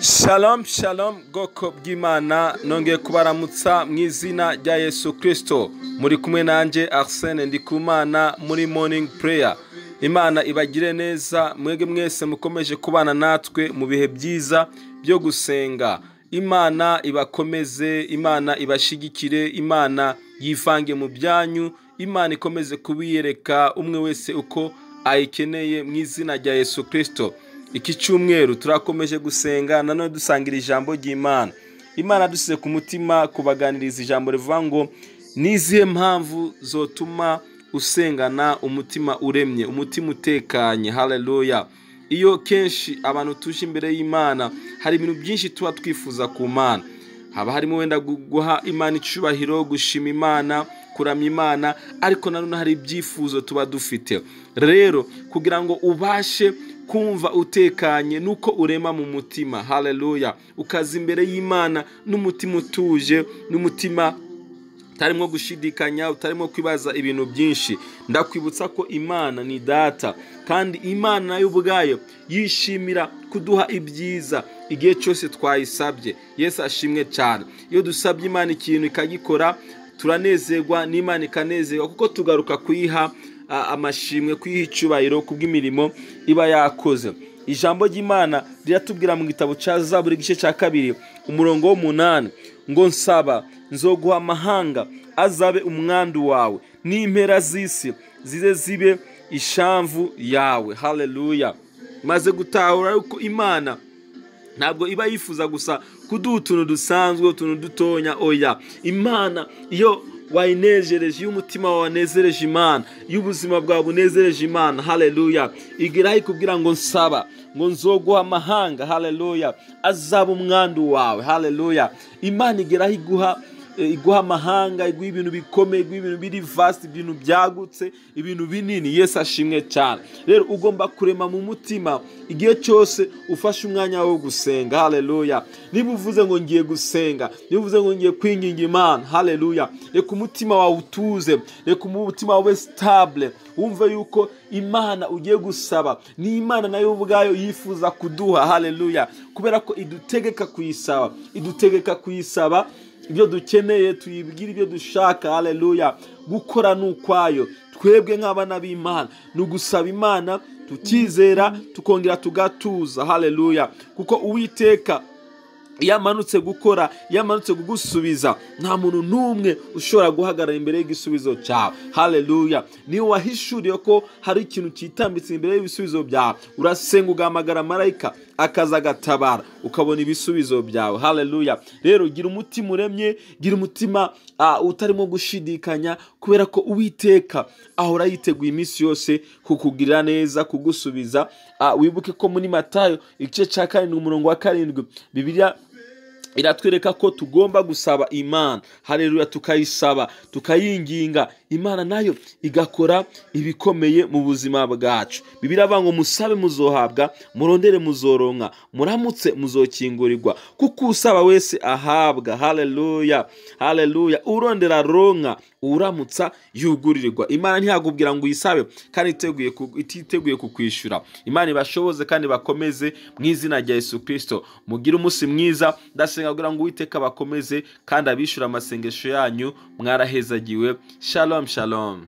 Shalom shalom, bwoko bw'Imana, nongeye kubaramutsa mu izina rya Yesu Kristo. Muri kumwe nanjye Arsene Ndikumana muri Morning Prayer. Imana ibagire neza mwege mwese mukomeje kubana natwe mu bihe byiza byo gusenga. Imana ibakomeze, Imana ibashigikire, Imana yivange mu byanyu, Imana ikomeze kubiyereka umwe wese uko ayikeneye mu izina rya Yesu Kristo. Iki cyumweru turakomeje gusenga nanone dusangira ijambo ry'Imana. Imana dusize ku mutima kubaganiriza ijambo rivuga ngo nizihe mpamvu zotuma usengana umutima uremye, umutima utekanye. Haleluya. Iyo kenshi abantu tuje imbere y'Imana hari ibintu byinshi tuba twifuza ku Mana. Haba harimo wenda guha Imana icubahiro, gushima Imana, kuramya Imana, ariko nanone hari ibyifuzo tuba dufite. Rero kugira ngo ubashe kumva utekanye nuko urema mu mutima. Haleluya. Ukaza imbere y'Imana n'umutima utuje, n'umutima utarimo gushidikanya, utarimo kwibaza ibintu byinshi. Ndakwibutsa ko Imana ni data, kandi Imana nayo ubwayo yishimira kuduha ibyiza igihe cyose twayisabye. Yesu ashimwe cyane. Iyo dusabye Imana ikintu ikagikora, turanezerwa n'Imana ikanezerwa, kuko tugaruka kuyiha amashimwe, kuyiha icyubahiro kubw'imirimo iba yakoze. Ijambo ry'Imana riratubwira mu gitabo cya Zaburi igice cya 2 umurongo w'8 ngo nsaba nzoguha amahanga azabe umwandu wawe, n'impera z'isi zize zibe ishamvu yawe. Haleluya. Maze gutahura yuko Imana ntabwo iba yifuza gusa kuduha utuntu dusanzwe, utuntu dutonya. Oya, Imana iyo wayinejereje, iyo umutima wawe wanezereje Imana, iyo ubuzima bwawe bunezereje Imana, haleluya, igeraho ikubwira ngo nsaba ngo nzoguha amahanga, haleluya, azaba umwandu wawe. Haleluya. Imana igeraho iguha amahanga, iguha ibintu bikomeye, iguha ibintu biri vast, ibintu byagutse, ibintu binini. Yesu ashimwe cyane. Rero ugomba kurema mu mutima igihe cyose ufashe umwanya wo gusenga. Haleluya. Niba uvuze ngo ngiye gusenga, niba uvuze ngo ngiye kwinginga Imana, haleluya, reka umutima wawe utuze, reka umutima wawe stable, wumve yuko Imana ugiye gusaba ni Imana nayo ubwayo yifuza kuduha. Haleluya. Kubera ko idutegeka kuyisaba, idutegeka kuyisaba ibyo dukeneye, tuyibwira ibyo dushaka. Haleluya. Gukora n'ukwayo. Twebwe nk'abana b'Imana ni ugusaba Imana tukizera, tukongera tugatuza. Haleluya. Kuko Uwiteka iyo amanutse gukora, iyo amanutse kugusubiza, nta muntu n'umwe ushobora guhagarara imbere y'igisubizo cyawe. Haleluya. Niyo wahishuriye ko hari ikintu cyitambitse imbere y'ibisubizo byawe, urasenga ugahamagara marayika akaza agatabara, ukabona ibisubizo byawe. Haleluya. Rero gira umutima uremye, gira umutima utarimo gushidikanya, kubera ko Uwiteka ahora yiteguye iminsi yose kukugirira neza, kugusubiza. Wibuke ko muri Matayo igice cya 7 umurongo wa 7 Bibiliya iratwereka ko tugomba gusaba Imana. Haleluya. Tukayisaba, tukayinginga, Imana nayo igakora ibikomeye mu buzima bwacu. Bibiliya ivuga ngo musabe muzohabwa, murondere muzoronka, muramutse muzokingurirwa, kuko usaba wese ahabwa. Haleluya. Haleluya. Urondera aronka, uramutsa yugurirwa. Imana ntiyakubwira ngo uyisabe kandi ititeguye kukwishura. Imana ibashoboze kandi bakomeze mu izina rya Yesu Kristo. Mugire umunsi mwiza. Ndasenga kugira ngo Uwiteka bakomeze kandi abishura amasengesho yanyu. Mwarahezagiwe. Shalom shalom.